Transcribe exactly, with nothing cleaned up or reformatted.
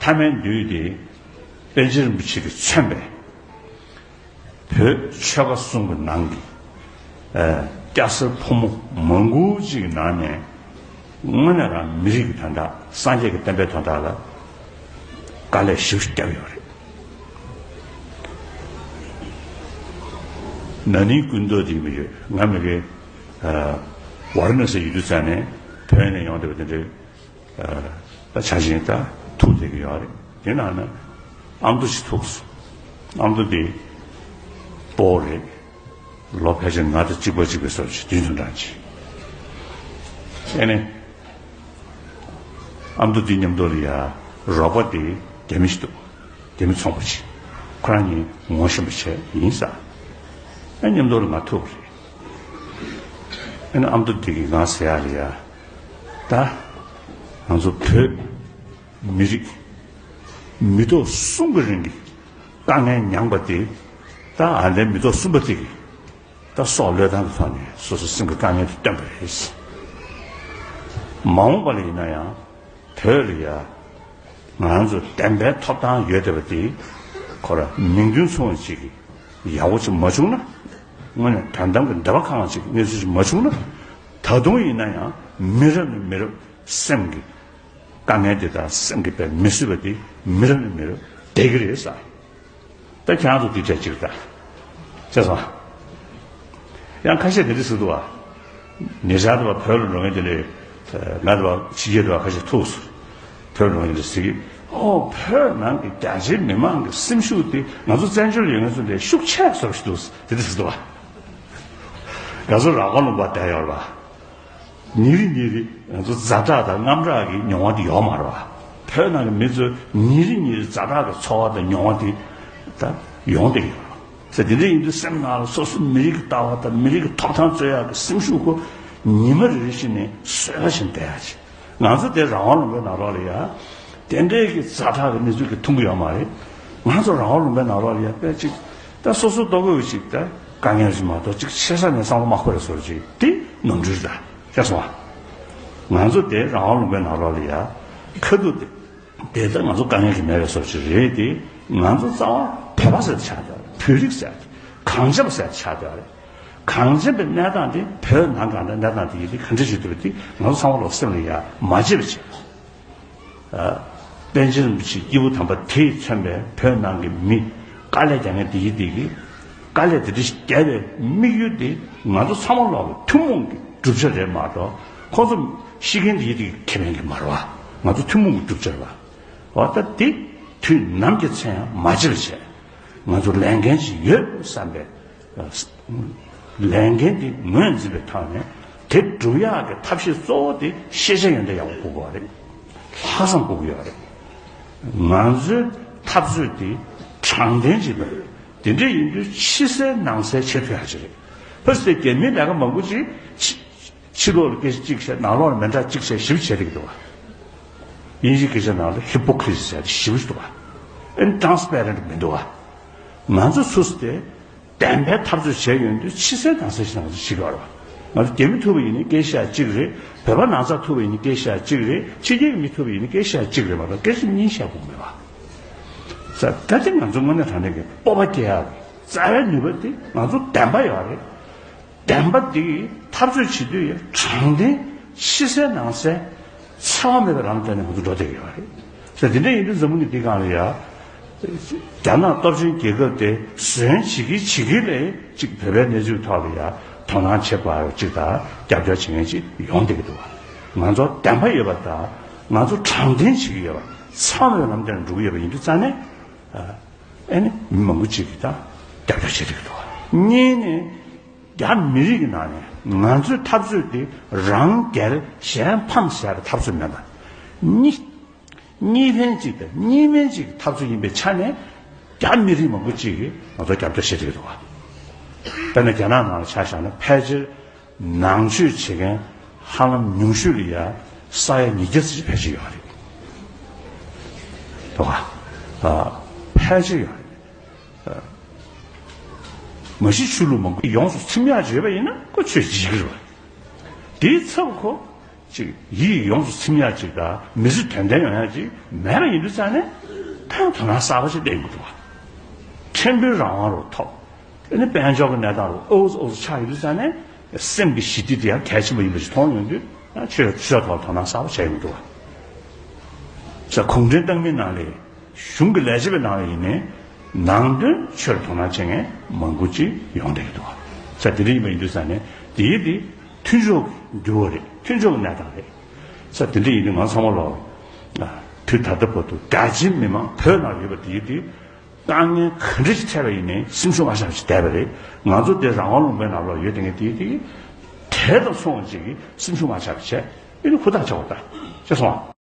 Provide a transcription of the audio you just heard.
ཨ་མའི་འདུས་ཏེ་པཎ་ཆེན་རིན་པོ་ཆེ་གིས་མཚོན་པའི་བོད་ཆོལ་ཁ་གསུམ་གྱི་ནང་གི་ཨ་སྐྱ་སེར་ཕོ་མོ་མང་པོ་ཅིག་གི་ནང་ནས་དངོས་གནས་རང་མི་རིགས་ཀྱི་དོན་དག་སངས་རྒྱས་ཀྱི་བསྟན་པའི་དོན་དག་ལ་དཀའ་ལས་ཞེ་པོ་བརྒྱབ་ཡོད་རེད། ན་ནིང་ཀུན་ཏུ་དེ་མི་ཡོད་ང་མི་རེད། ཝཱ་ར་ཎ་སི་ཡུལ་དུ་ཙམ་ནས་བོད་ནས་ཡོང་བསྡད་པ་དེ་འདྲའི་ད་ཆ་ཞིང་ད་ཐུག་བསྡད་ཀྱི་ཡོད་རེད། དེ་ནང་ན་ཨ་མདོ་ཞིག་ཐུག་སོང་། ཨ་མདོ་དེ་སྤོ་བོ་རེད། ལོ་ཕལ་ཆེར་ང་དང་གཅིག་པ་གཅིག་པའི་སོར་ཆུ་བདུན་ཚོན་གྲངས་ཅིག་ཨེ་ནས་ཨ་མདོ་དེ་མཉམ་དུ་ལ་ཡ་རོགས་པ་དེ་རྒྱ་མི་ཞིག་འདུག་རྒྱ་མི་ཚོང་པ་ཅིག་ཁོ་རང་གཉིས་ངོ་ཤེས་པ་བྱས་ཡིན་ས། ཨེ་མཉམ་དུ་ལ་ང་ཐུག་རེད། ཨེ་ནས་ཨ་མདོ་དེ་གིས་ང་ཟེར་ཡ་ལ་ཡ། ད་ང་ཚོ་བོད་མི་རིགས་མི་ཐོག་གསུམ་གྱི་རིང་གི་དཀའ་ངལ་མྱངས་པ་དེ་ད་ཨ་ལས་མི་ཐོག་གསུམ་པ་དེ་གིས་ད་སྲོག་བློས་བཏང་གི་ཐོག་ནས་སོ་སོ་སེམས་ཀྱི་དཀའ་ངལ་དེ་བཏོན་པ་རེད། མ་འོངས་པ་ལ་ཡིན་ན་ཡང་བོད་ལ་ཡ་ང་རང་ཚོ་བདེན་པའི་ཐོབ་ཐང་ཡོད་བསྡད་པ་དེ་ཁོ་ར་མིང་དོན་མཚུངས་པ་ཅིག་གི་ཡག་པོ་ཅིག་མ་བྱུང་ན། དངོས་གནས་དོན་དམ་གྱི་འདོད་པ་ཁེངས་པ་ཅིག་གནས་ཚུལ་ཅིག་མ་བྱུང་ན། ད་དུང་ཡིན་ན་ཡང་མི་རབས་ནས་མི་རབས་སེམས་ཀྱི་དཀའ་ངལ་འདི་དག་སེམས་ཀྱི་དཔེ་མི་བཟོད་པ་འདི་མི་རབས་ནས་མི་རབས་བསྡད་ཀྱི་རེད་ཟེར། ད་ཁྱེད་རང་ཚོ་འདི་འདྲ་ཅིག་ད་ཤེས་སོང་། ཡང་ཁ་ཤས་དེ་འདྲ་ཟེར་འདུག་བ། ཉེ་ཆར་དུ་བ་བོད་ལ་འགྲོ་མཁན་དེ་འདྲས་ང་དུ་བ་ཕྱི་རྒྱལ་དུ་བ་ཁ་ཤས་ཐུག་སོང་། བོད་ལ་འགྲོ་མཁན་དེ་འདྲས་ཟེར་གི། ཨོ་བོད་ནང་གི་རྒྱ་ཆེའི་མི་མང་གི་སེམས་ཤུགས་དེ་ང་ཚོ་བཙན་བྱོལ་ཡོད་མཁན་ཚོ་ལས་ཤུགས་ཆེ་བཟོ་ཞིག་འདུག་དེ་འདྲ་ཟེར་འདུག་བ། ང་ཚོ་རང་དབང་ལུང་པ་བསྡད་ཡོད་རེད་བ། ཉིན་རེ་ཉིན་རེ་ང་ཚོ་ཛ་དྲག་དང་དངངས་སྐྲག་གི་མྱོང་བ་དེ་ཡོད་མ་རེད་བ། བོད་ནང་གི་མི་ཚོས་ཉིན་རེ་ཉིན་རེ་ཛ་དྲག་གི་ཚོར་བ་དང་མྱོང་བ་དེ་ད་ཡོང་བསྡད་ཡོད་རེད་བ། ཟེར་དེ་འདྲ་ཡིན་དུས་སེམས་ནང་ལ་སོ་སོ་མི་རིགས་ཀྱི་ལྟ་བ་དང་མི་རིགས་ཀྱི་ཐོབ་ཐང་རྩོད་ཡག་གི་སེམས་ཤུགས་ཁོ་ཉི་མ་རེ་རེ་བཞིན་ནས་གསོས་པ་བཞིན་བསྡད་ཡག་ཅིག་ང་ཚོ་དེ་རང་དབང་ལུང་པའི་ནང་ལོགས་ལ་ཡ། དེ་འདྲའི་གི་ཛ་དྲག་གི་གནས་ཚུལ་གི་མཐོང་གི་ཡོད་མ་རེད། ང་ཚོ་རང་དབང་ལུང་པའི་ནང་ལོགས་ལ་ཡ་དཔེ་ཅིག་ད་སོ་སོ་ལྟོ་གོས་ཅིག་ད་དཀའ་ངལ་ཞིག་མ་གཏོགས་ཅིག་ཆེ་ས་ནས་བསམ་བློ་མ་འཁོར་བའི་བཟོ་ཅིག་དེ་ནོར་འཁྲུལ་རེད་ཤེས་སོང་ཨ། ང་ཚོ་དེ་རང་དབང་ལུང་པའི་ནང་ལོགས་ལ་ཡ་ཁ་ཐུག་དེ་དེ་ད་ང་ཚོ་དཀའ་ངལ་གྱི་མེད་པའི་བཟོ་ཅིག་རེད་དེ། ང་ཚོ་རྩ་བ་བོད་པ་ཟེར་ཆགས་བསྡད་རེད། བོད་རིགས་ཟེར་གངས་ཅན་པ་ཟེར་ཆགས་བསྡད་རེད། གངས་ཅན་པའི་གནས་སྟངས་དེ་བོད་ནང་གང་འདྲ་གནས་སྟངས་དེ་ཡིན་དེ་ག་འདྲ་ཞིག་འདུག་པ་དེ་ང་ཚོ་ཚང་མ་ལོག་སེམས་ལ་ཡ་མ་བརྗེད་པ་བྱེད། ཨ། པཎ་ཆེན་རིན་པོ་ཆེ་སྐྱེས་བུ་དམ་པ་དེས་མཚོན་པའི་བོད་ནང་གི་མི་དཀའ་ལས་རྒྱག་མཁན་དེ་ཡིན་དེ་གི་དཀའ་ལས་དེ་འདྲ་ཞིག་རྒྱག་པའི་དམིགས་ཡུལ་དེ་ང་ཚོ་ཚང་མ་ལོག་གི་ཐུན་མོང་གི་གྲུབ་ཆ་རེད་མ་གཏོགས་ཁོང་ཚོ་ཤི་མཁན་དེ་ཡིན་དེ་གི་ཁེ་ཕན་གི་མ་རེད་བ། ང་ཚོ་ཐུན་མོང་གི་གྲུབ་ཆ་རེད་བ། འོ་ད་དེ་དུས་ནམ་གྱི་ཚེ་ཡང་མ་བརྗེད་པ་བྱས། ང་ཚོ་ལས་འགན་ཅིག་ཡོད་བསམ་པའི་ལས་འགན་འདི་ངོས་འཛིན་པའི་ཐོག་ནས་དེ་སྒྲུབ་ཡག་གི་ཐབས་ཤེས་གཙོ་བོ་དེ་ཤེས་བྱ་ཡོན་ཏན་ཡག་པོ་དགོས་པ་རེད། ལྷག་བསམ་དགོས་ཀྱི་ཡོད་རེད། ང་ཚོའི་འཐབ་རྩོད་དེ་དྲང་བདེན་ཅིག་དང་དེ་འདྲ་ཡིན་དུས་ཕྱི་གསལ་ནང་གསལ་བྱེད་ཐུབ་ཡག་ཅིག་རེད། ཕ་སེ་རྒྱ་མི་ལས་ཀ་མང་པོ་ཅིག་ཕྱི་ཕྱི་ལོགས་ལ་སྐད་ཆ་གཅིག་བཤད་ནང་ལོགས་ལ་མི་འདྲ་གཅིག་བཤད་ཞིབ་བྱེད་ཀྱི་འདུག་བ། དབྱིན་ཇིའི་སྐད་ཆ་ནང་ལ་ཧི་པོ་ཀི་རི་སི་ཟེར་ཏེ་ཞིབ་འདུག་བ། ཨེན་ཊ་རན་སི་པེ་རེན་ཊི་མི་འདུག་བ། ང་ཚོ་སུ་སྟེ་བདེན་པའི་འཐབ་རྩོད་བྱས་ཡོང་དུས་ཕྱི་གསལ་ནང་གསལ་ཞིག་ང་ཚོ་བྱེད་ཀྱི་ཡོད་རེད་བ། ང་ཚོ་རྒྱ་མི་ཐུག་པ་ཡིན་ན་སྐད་ཆ་གཅིག་རེད། བོད་པ་ནང་ཚགས་ཐུག་པ་ཡིན་ན་སྐད་ཆ་གཅིག་རེད། ཕྱི་རྒྱལ་གྱི་མི་ཐུག་པ་ཡིན་ན་སྐད་ཆ་གཅིག་རེད་མ་གཏོགས་སྐད་ཆ་གཉིས་བཤད་དགོས་མེད་བ། ས་ད་དེ་ང་ཚོ་དངོས་གནས་དྲང་གནས་ཀྱི་སྤོབས་པ་སྐྱེ་ཡག་རྩ་བའི་ནུས་པ་དེ་ང་ཚོ་བདེན་པ་ཡོད་རེད། བདེན་པ་འདི་འཐབ་རྩོད་བྱེད་དུས་ཡང་དྲང་བདེན་ཕྱི་གསལ་ནང་གསལ་འཚེ་བ་མེད་པའི་ལམ་སྟོན་ནས་ང་ཚོ་འགྲོ་བསྡད་ཡོད་རེད། ཟེར་དེ་འདྲ་ཡིན་དུས་འཛམ་བུ་གླིང་འདི་སྒང་ལ་ཡ། རྒྱ་ནག་སྟོབས་ཆེན་རྒྱལ་ཁབ་དེ་ཟོན་བྱེད་ཀྱི་བྱེད་ཀྱི་ལས་ཅིག་བོད་པའི་གནས་ཚུལ་ཐོག་ལ་ཡ་དོ་སྣང་བྱེད་པ་ཅིག་དང་རྒྱབ་སྐྱོར་བྱེད་མཁན་ཅིག་ཡོང་བསྡད་ཀྱི་འདུག་བ། ང་ཚོ་བདེན་པ་ཡོད་པ་དང་ང་ཚོ་དྲང་བདེན་བྱེད་ཀྱི་ཡོད་པ་འཚེ་བ་མེད་པའི་ལམ་སྟོན་འགྲོ་གི་ཡོད་པ་ཡིན་དུས་རྩ་ནས། ཨ་ནི་མི་མང་པོ་ཅིག་གིས་ད་རྒྱབ་སྐྱོར་བྱེད་ཀྱི་འདུག་བ། གཉིས་ནས། རྒྱ་མི་རིགས་ཀྱི་ནང་ནས་ང་ཚོའི་འཐབ་རྩོད་དེ་རང་རྒྱལ་གཞན་ཕམ་ཟེར་བའི་འཐབ་རྩོད་མིན་པ། གཉིས། གཉིས་ཕན་གཅིག་དང་གཉིས་ཕན་གཅིག་གི་འཐབ་རྩོད་ཡིན་པའི་ཆ་ནས་རྒྱ་མི་རིགས་མང་པོ་ཅིག་གིས་ང་ཚོར་རྒྱབ་སྐྱོར་བྱེད་ཀྱི་འདུག་བ། དཔེར་ན་རྒྱ་ནག་ནང་ལ་ཆ་བཞག་ན་ཕལ་ཆེར་ནང་ཆོས་བྱེད་མཁན་ཧ་ལམ་ཉུང་ཤོས་ལ་ཡ་ས་ཡ་ཉིས་བརྒྱ་ཙམ་ཕལ་ཆེར་ཡོད་རེད། འདུག་བ། ཨ། ཕལ་ཆེར་ཡོད་རེད། མ་གཞི་ཆོས་ལུགས་མང་པོ་ཡོངས་སུ་ཚིམ་ཡག་བྱས་པ་ཡིན་ན་ཁོ་ཆོས་བྱེད་ཀྱི་རེད་བ། དེའི་ཚབ་ཁོ་ ཅིག་ཡིད་ཡོངས་སུ་ཚིམ་ཡག་ཅིག་དང་མི་ཚེ་དོན་ལྡན་ཡོང་ཡག་ཅིག་མེད་པ་ཡིན་དུས་ཙང་ནས་ཕན་དོ་སྣང་གསར་པ་ཞིག་བསྟན་གྱི་འདུག་བ། ཕྲན་བུའི་རང་དབང་རུ་ཐོབ། ཨ་ནི་དཔལ་འབྱོར་གྱི་གནས་སྟངས་རུ་ཨོ་ཙི་ཨོ་ཙི་ཆགས་ཡོང་དུས་ཙང་ནས་སེམས་ཀྱི་ཞི་བདེ་དེ་ཡང་གལ་ཆེན་པོ་ཡིན་པ་ཞིག་མཐོང་ཡོང་དུས་ཆོས་ཆོས་ཐོག་དོ་སྣང་གསར་པ་བྱས་ཡོང་འདུག་བ། ས་གུང་ཁྲན་ཏང་མིའི་ནང་ལས། གཞུང་གི་ལས་བྱེད་པའི་ནང་ལ་ཡིན་ནའི་ནང་དོན་ཆེར་དོ་སྣང་བྱེད་མཁན་མང་པོ་ཅིག་ཡོང་བསྡད་ཀྱི་འདུག་བ། ས་དེ་འདྲ་ཡིན་པ་ཡིན་དུས་ཙང་ནས་དེའི་དེ་མཐུན་ཕྱོགས་ཀྱི་འགྱུར་བ་རེད། མཐུན་ཕྱོགས་ཀྱི་གནས་སྟངས་རེད། ས་དེ་འདྲ་ཡིན་དུས་ང་ཚང་མ་ལོག་དུས་ད་ལྟ་བར་དུ་རྒྱ་ཆེའི་མི་མང་བོད་ནང་ཡོད་པ་དེའི་དེ་དཀའ་ངལ་ག་འདྲ་ཞིག་འཕྲད་པ་ཡིན་ནའི་སེམས་ཤུགས་མ་ཆག་པ་ཞིག་བསྡད་པ་རེད། ང་ཚོ་དེ་རང་དབང་ལུང་པའི་ནང་ལོག་ཡོད་དེ་ངས་དེའི་དེ་དེ་དང་མཚུངས་ཅིག་གི་སེམས་ཤུགས་མ་ཆག་པ་བྱས་ཨེ་ནི་ཧུར་ཐག་བྱ་བ་ད་ཅེས་སོང་བ།